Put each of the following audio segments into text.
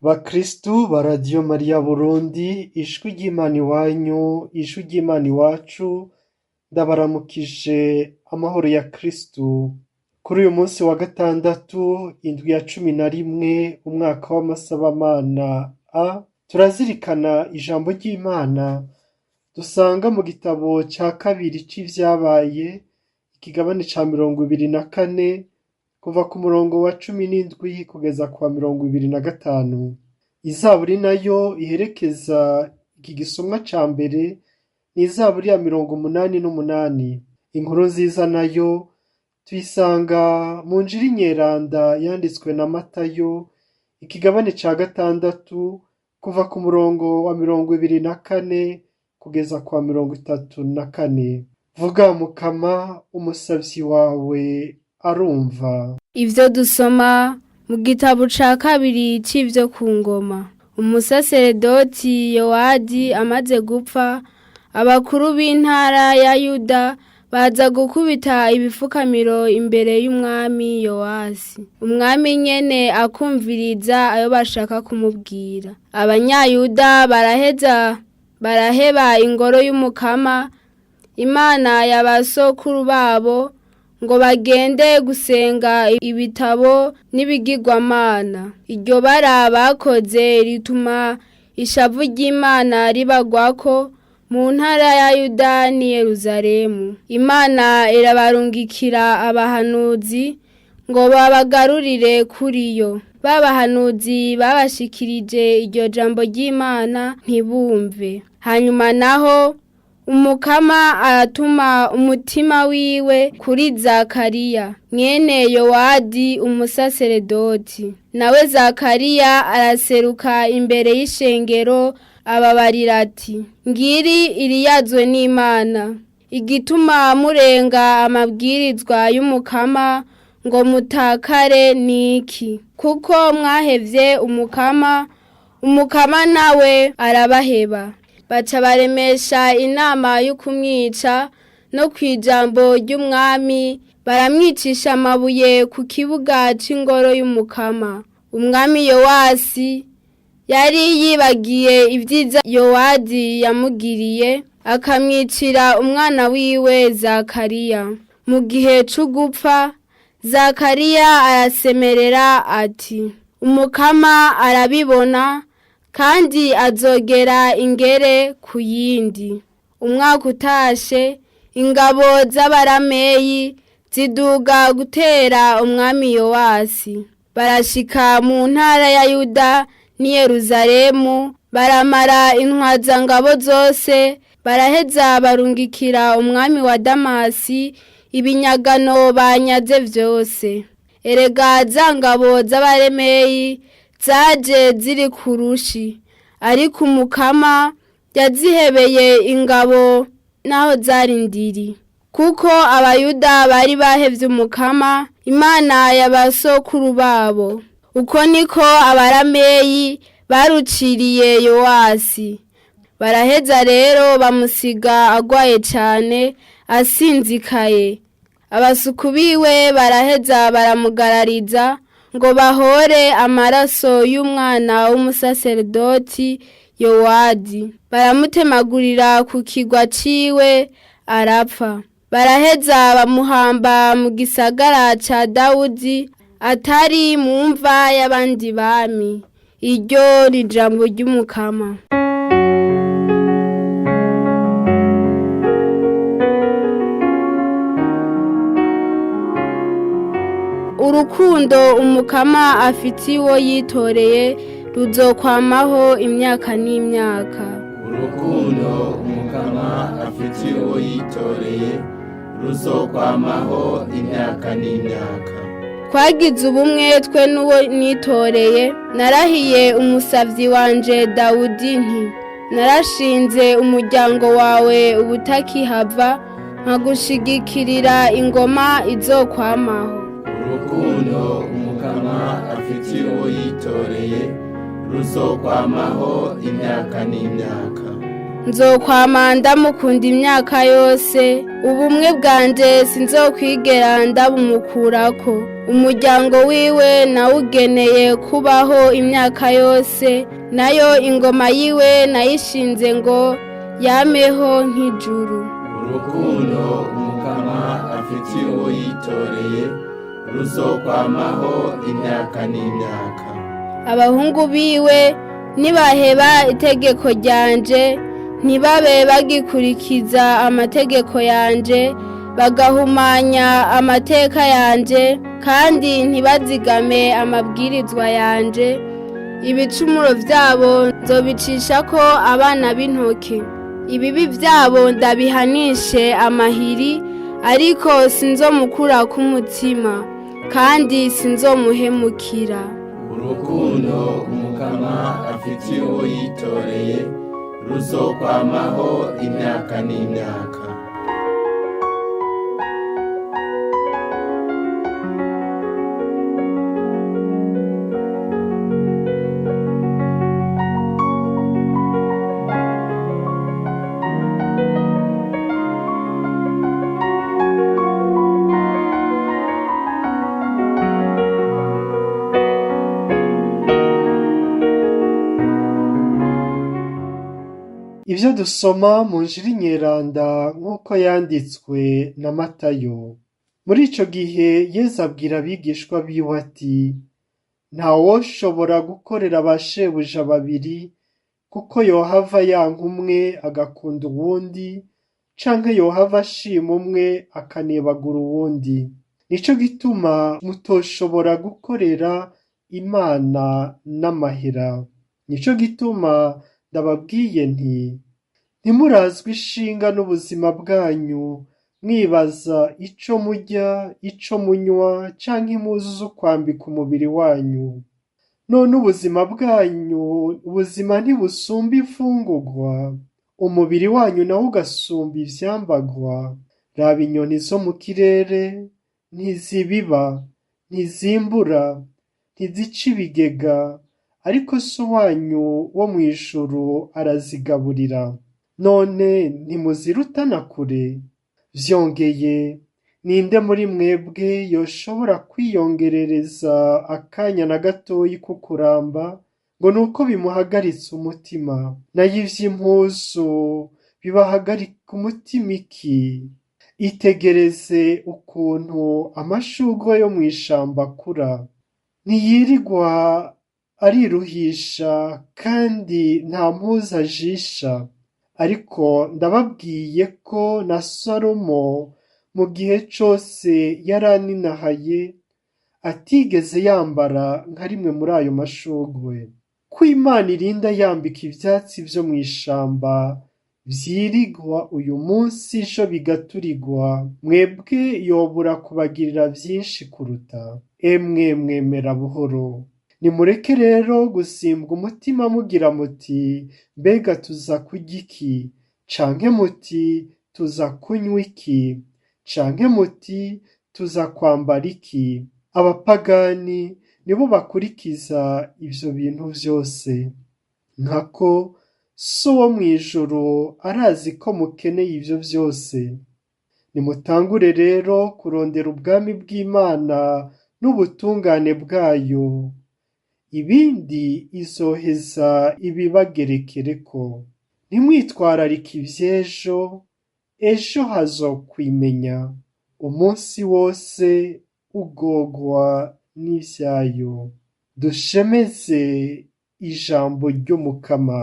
Bakristu ba Radiyo Mariya Burundi, ijwi ry'Imana iwanyu, ijwi ry'Imana iwacu, ndabaramukije amahoro ya Kristu. Kuri uyu munsi wa gatandatu, indwi ya 11, umwaka w'amasabamana A, turazirikana ijambo ry'Imana dusanga mu gitabo ca kabiri c'ivyabaye, ikigabane ca 24, kuva ku murongo wa 17 kugeza ku wa 25. Izaburi nayo iherekeza iki gisomwa ca mbere ni izaburi ya 88. Inkuru nziza nayo tuyisanga mu Njiri Nyeranda yanditswe na Matayo, ikigabane ca gatandatu, kuva ku murongo wa 24 kugeza ku wa 34. Vuga Mukama, umusavyi wawe arumva. Ivyo dusoma mu gitabo ca kabiri c'ivyo ku ngoma. Umusaseredoti Yowadi amaze gupfa, abakuru b'intara ya Yuda baza gukubita ibifukamiro imbere y'umwami Yowasi. Umwami nyene akumviriza ayo bashaka kumubwira. Abanyayuda baraheza baraheba ingoro y'umukama, Imana ya ba sokuru babo, ngo bagende gusenga ibitabo n'ibigirwamana. Iryo bara bakoze rituma ishavu ry'Imana ribagwako mu ntara ya Yuda n'i Yeruzalemu. Imana irabarungikira abahanuzi ngo babagarurire kuri yo. Ba bahanuzi babashikirije iryo jambo ry'Imana ntibumve. Hanyuma naho Umukama aratuma umutima wiwe kuri Zakariya mwene Yowadi umusaseredoti. Nawe Zakariya araseruka imbere y'ishengero ababarira ati: Ngiri iriyazwe n'Imana, igituma murenga amabwirizwa y'Umukama ngo mutakare niki? Kuko mwahevye Umukama, Umukama nawe arabaheba. Baca baremesha inama yo kumwica no kw'ijambo ry'umwami baramwicisha amabuye ku kibuga c'ingoro y'Umukama. Umwami Yowasi yari yibagiye ibyiza Yowadi yamugiriye, akamwicira umwana wiwe Zakariya. Mu gihe c'ugupfa, Zakariya arasemerera ati: Umukama arabibona kandi azogera ingere ku yindi. Umwaka utashe, ingabo z'Abarameyi ziduga gutera umwami Yowasi. Barashika mu ntara ya Yuda n'i Yeruzalemu, baramara intwazangabo zose, baraheza barungikira umwami wa Damasi ibinyagano banyaze vyose. Erega za ngabo z'Abaremeyi zaje ziri ku rushi, ariko Umukama yazihebeye ingabo naho zari ndiri. Kuko Abayuda bari bahevye Umukama, Imana ya ba sokuru babo. Uko niko Abarameyi baruciriye Yowasi. Baraheza rero bamusiga agwaye cane, asinzikaye. Abasuku biwe baraheza baramugarariza ngo bahore amaraso y'umwana w'umusaseredoti Yowadi. Baramutemagurira ku kigwa ciwe arapfa. Baraheza bamuhamba mu gisagara ca Dawudi atari mu mva y'abandi bami. Iryo ni ijambo ry'Umukama. Urukundo Umukama afitiye uwo yitoreye ruzokwamaho imyaka n'imyaka. Urukundo Umukama afitiye uwo yitoreye ruzokwamaho imyaka n'imyaka. Twagize ubumwe twe n'uwo nitoreye, narahiye umusavyi wanje Dawudi nti: Narashinze umuryango wawe ubutakihava, nkagushigikirira ingoma izokwamaho. Urukundo Umukama afitiye uwo yitoreye ruzokwamaho imyaka n'imyaka. Nzokwama ndamukunda imyaka yose, ubumwe bwanje sinzokwigera ndabumukurako. Umuryango wiwe nawugeneye kubaho imyaka yose, nayo ingoma yiwe nayishinze ngo yameho nk'ijuru. Urukundo Umukama afitiye uwo yitoreye ruzokwamaho imyaka n'imyaka. Abahungu biwe nibaheba itegeko ryanje, ntibabe bagikurikiza amategeko yanje, bagahumanya amateka yanje, kandi ntibazigame amabwirizwa yanje, ibicumuro vyabo nzobicishako abana b'intoke. Ibibi vyabo ndabihanishe amahiri, ariko sinzomukurako umutima, kandi sinzomuhemukira. Urukundo Umukama afitiye uwo yitoreye ruzokwamaho imyaka n'imyaka. Ivyo dusoma mu Njiri Nyeranda nk'uko yanditswe na Matayo. Muri ico gihe Yezu abwira abigishwa biwe ati: Ntawoshobora gukorera ba shebuja babiri, kuko yohava yanka umwe agakunda uwundi, canke yohava ashima umwe akanebagura uwundi. Nico gituma mutoshobora gukorera Imana n'amahera. Nico gituma ndababwiye nti: Ntimurazwe ishinga n'ubuzima bwanyu, mwibaza ico murya, ico munywa, canke impuzu zo kwambika umubiri wanyu. None ubuzima bwanyu, ubuzima ntibusumba imfungurwa, umubiri wanyu nawo ugasumba ivyambagwa. Raba inyoni zo mu kirere, ntizibiba, ntizimbura, ntizica ibigega, ariko so wanyu wo mw'ijuru arazigaburira. None ntimuzirutana kure? Vyongeye, ninde muri mwebwe yoshobora kwiyongerereza akanya na gatoyi ko kuramba, ngo nuko bimuhagaritse umutima? Nayo ivy'impuzu bibahagarika umutima iki? Itegereze ukuntu amashurwe yo mw'ishamba akura. Ntiyirigwa ariruhisha kandi nta mpuzu ajisha. Ariko ndababwiye ko na Salomo mu gihe cose yaraninahaye atigeze yambara nka rimwe muri ayo mashurwe. Ko Imana irinda yambika ivyatsi vyo mw'ishamba vyirigwa uyu munsi ejo bigaturigwa, mwebwe yobura kubagirira vyinshi kuruta. Emwe mwemera buhoro! Nimureke rero gusimbwa umutima mugira muti: mbega tuza kurya iki? Canke muti: tuza kunywa iki? Canke muti: tuza kwambara iki? Abapagani nibo bakurikiza ivyo bintu vyose. Nkako So wo mw'ijuru arazi ko mukeneye ivyo vyose. Nimutangure rero kurondera ubwami bw'Imana n'ubutungane bwayo, ibindi izoheza ibibagerekereko. Ntimwitwararike ivy'ejo, ejo hazokwimenya. Umunsi wose ugogwa n'ivyayo. Dushemeze ijambo ry'Umukama.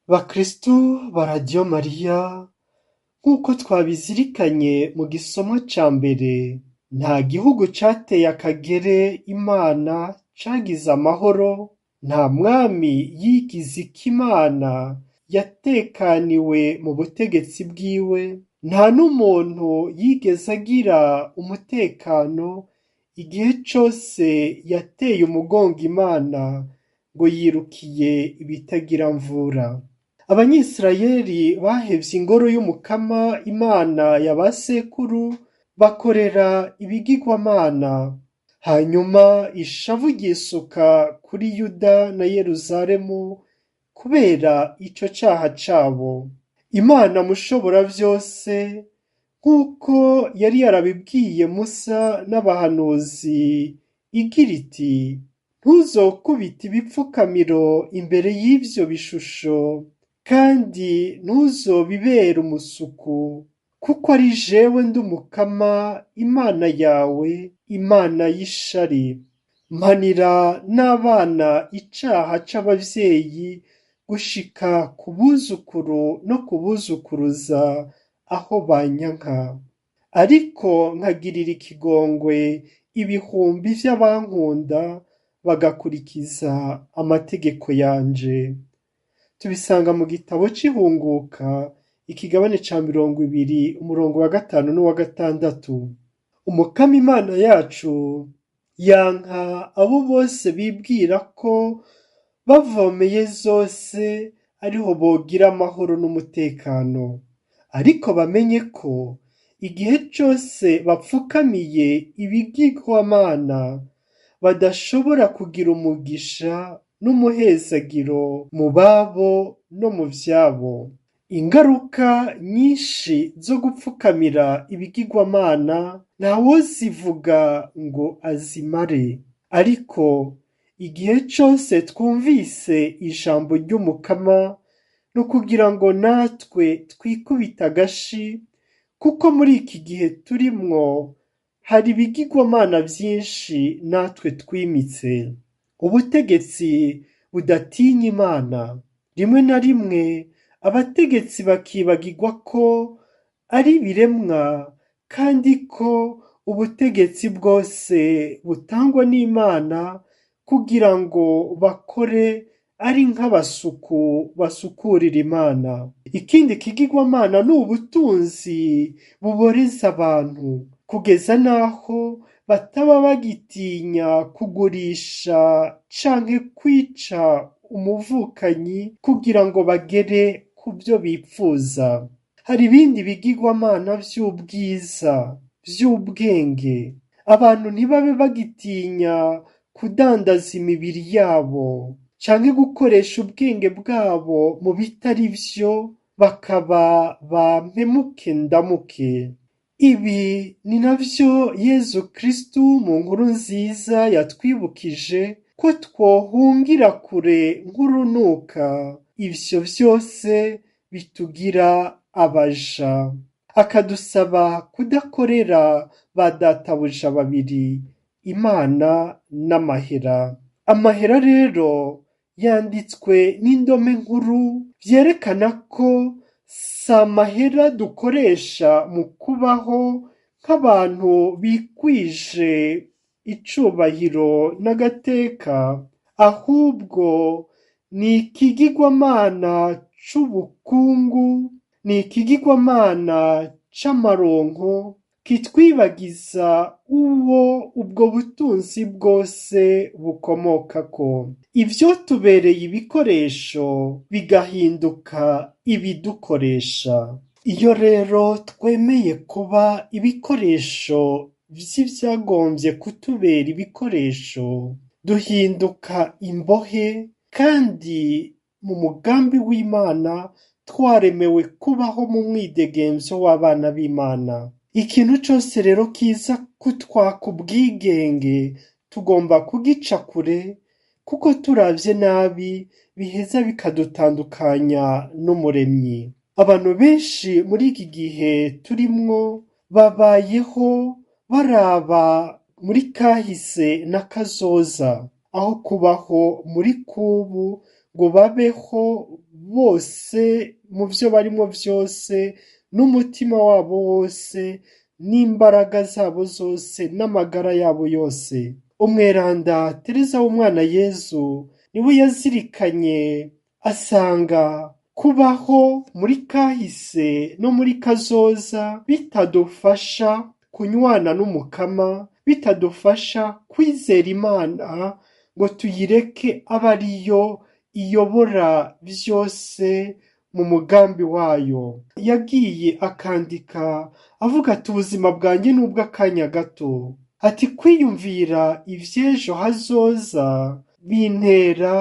Bakristu ba Radiyo Mariya, nk'uko twabizirikanye mu gisomo ca mbere, nta gihugu cateye akagere Imana cagize amahoro, nta mwami yigize ikimana yatekaniwe mu butegetsi bwiwe, nta n'umuntu yigeze agira umutekano igihe cose yateye umugongo Imana ngo yirukiye ibitagira mvura. Abanyisirayeli bahevye ingoro y'Umukama Imana ya ba sekuru, bakorera ibigirwamana. Hanyuma ishavu ryisuka kuri Yuda na Yeruzalemu kubera ico caha cabo. Imana Mushoboravyose, nk'uko yari yarabibwiye Musa n'abahanuzi, igira iti: ntuzokubite ibipfukamiro imbere y'ivyo bishusho, kandi ntuzobibere umusuku, kuko ari jewe ndi Umukama Imana yawe, Imana y'ishari. Mpanira n'abana icaha c'abavyeyi gushika ku buzukuru no ku buzukuruza aho banyanka. Ariko nkagirira ikigongwe ibihumbi vy'abankunda bagakurikiza amategeko yanje. Tubisanga mu gitabo c'Ihunguka, ikigabane ca 20, umurongo wa 5 n'uwa 6. Umukama Imana yacu yanka abo bose bibwira ko bavomeye zose ariho bogira amahoro n'umutekano. Ariko bamenye ko igihe cose bapfukamiye ibigirwamana badashobora kugira umugisha n'umuhezagiro mu babo no mu vyabo. Ingaruka nyinshi zo gupfukamira ibigirwamana ntawozivuga ngo azimare. Ariko igihe cose twumvise ijambo ry'Umukama, ni ukugira ngo natwe twikubite agashi, kuko muri iki gihe turimwo hari ibigirwamana vyinshi natwe twimitse. Ubutegetsi budatinya Imana. Rimwe na rimwe abategetsi bakibagirwa ko ari ibiremwa kandi ko ubutegetsi bwose butangwa n'Imana kugira ngo bakore ari nk'abasuku basukurira Imana. Ikindi kigirwamana ni ubutunzi buboreza abantu, kugeza n'aho bataba bagitinya kugurisha canke kwica umuvukanyi kugira ngo bagere ku byo bipfuza. Hari ibindi bigirwamana vy'ubwiza, vy'ubwenge. Abantu ntibabe bagitinya kudandaza imibiri yabo canke gukoresha ubwenge bwabo mu bitari vyo, bakaba ba mpemuke ndamuke. Ibi ni navyo Yezu Kristu mu nkuru nziza yatwibukije ko twohungira kure nk'urunuka ivyo vyose bitugira abaja. Akadusaba kudakorera ba databuja babiri, Imana n'amahera. Amahera rero yanditswe n'indome nkuru, vyerekana ko si amahera dukoresha mu kubaho nk'abantu bikwije icubahiro n'agateka, ahubwo ni ikigirwamana c'ubukungu, ni ikigirwamana c'amaronko kitwibagiza uwo ubwo butunzi bwose bukomokako. Ivyotubereye ibikoresho bigahinduka ibidukoresha. Iyo rero twemeye kuba ibikoresho vy'ivyagombye kutubera ibikoresho, duhinduka imbohe, kandi mu mugambi w'Imana twaremewe kubaho mu mwidegemvyo w'abana b'Imana. Ikintu cose rero kiza kutwaka ubwigenge tugomba kugica kure, kuko turavye nabi biheza bikadutandukanya n'Umuremyi. Abantu benshi muri iki gihe turimwo babayeho baraba muri kahise na kazoza, aho kubaho muri kubu ngo babeho bose mu vyo barimwo vyose, n'umutima wabo wose, n'imbaraga zabo zose, n'amagara yabo yose. Umweranda Tereza w'umwana Yezu niwe yazirikanye asanga kubaho muri kahise no muri kazoza bitadufasha kunywana n'Umukama, bitadufasha kwizera Imana ngo tuyireke abe ariyo iyobora vyose mu mugambi wayo. Yagiye akandika avuga ati ubuzima bwanjye ni ubw'akanya gato, ati kwiyumvira ivy'ejo hazoza bintera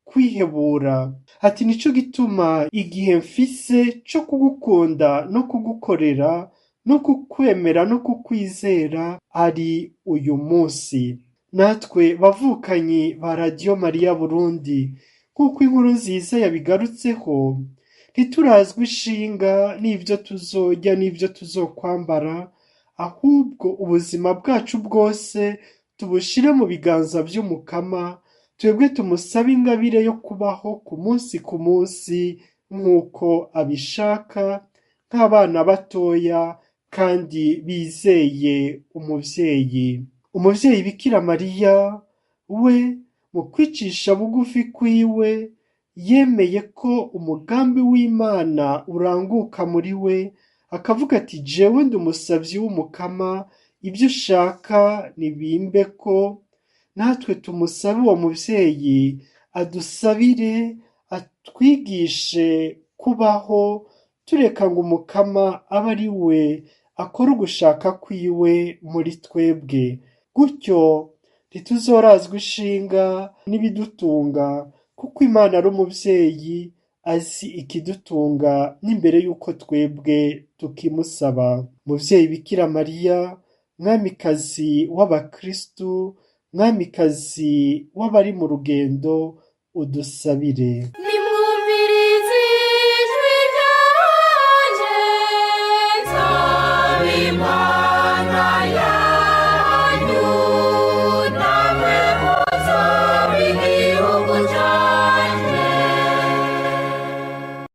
kwihebura, ati nico gituma igihe mfise co kugukunda no kugukorera no kukwemera no kukwizera ari uyu munsi. Natwe bavukanyi ba Radiyo Mariya Burundi, nk'uko inkuru nziza yabigarutseho, ntiturazwe ishinga n'ivyo tuzorya n'ivyo tuzokwambara, ahubwo ubuzima bwacu bwose tubushire mu biganza vy'Umukama, twebwe tumusabe ingabire yo kubaho ku munsi ku munsi nk'uko abishaka, nk'abana batoya kandi bizeye umuvyeyi. Umuvyeyi Bikira Mariya we mu kwicisha bugufi kwiwe yemeye ko umugambi w'Imana uranguka muri we, akavuga ati jewe ndi umusavyi w'Umukama, ibyo ushaka nibimbeko. Natwe tumusabe uwo muvyeyi adusabire, atwigishe kubaho tureka ngo Umukama abe ari we akora ugushaka kwiwe muri twebwe. Gutyo ntituzorazwa ishinga n'ibidutunga, kuko Imana ari umuvyeyi azi ikidutunga n'imbere y'uko twebwe tukimusaba. Muvyeyi Bikira Mariya, mwamikazi w'abakristu, mwamikazi w'abari mu rugendo, udusabire.